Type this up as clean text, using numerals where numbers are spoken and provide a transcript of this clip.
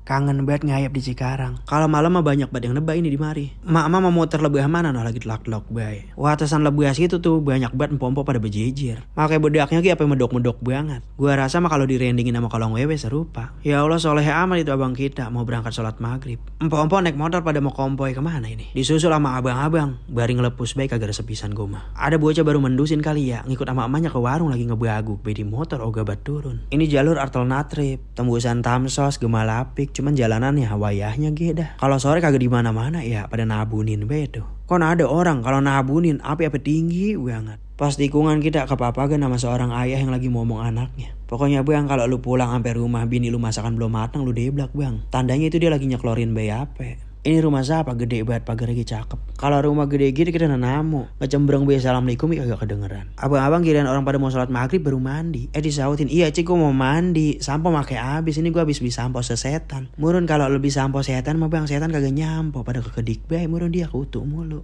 Kangen banget ngayap di Cikarang. Kalau malam mah banyak banget yang nebak ini di mari. Mak mau muter lebih mana noh lagi telak-telak bay. Watasan lebih itu tuh banyak banget empompo pada bejejir. Makanya bedaknya ki apa medok-medok banget. Gua rasa mah kalau direndingin sama kolong wewe serupa. Ya Allah soleh amat itu abang kita mau berangkat sholat maghrib. Empompo naik motor pada mau kompoi kemana ini? Disusul sama abang-abang. Bari ngelepus baik kagak ada sepisan gua mah. Ada bocah baru mendusin kali ya. Ngikut sama emaknya ke warung lagi ngebaguk. Bedi motor oga bat turun. Ini jalur alternatif. Tembusan Tamsos, Gemalapik. Cuman jalanannya wayahnya geda. Kalau sore kagak di mana-mana ya pada nabunin bedo. Kon ada orang kalau nabunin apa tinggi banget. Pas tikungan kita kepapagan sama seorang ayah yang lagi ngomong anaknya. Pokoknya bang kalau lu pulang sampai rumah bini lu masakan belum matang lu deblak bang. Tandanya itu dia lagi nyeklorin bayi apa. Ini rumah siapa gede banget pagarnya cakep. Kalau rumah gede gitu kita nanamu. Ngecembreng bayi assalamualaikum ya kagak kedengeran. Abang-abang kirain orang pada mau sholat maghrib baru mandi. Disautin iya cik gua mau mandi. Sampo make abis ini gua habis beli sampo sesetan. Murun kalau lebih sampo setan mah bang setan kagak nyampo pada kekedik bayi murun dia kutu mulu.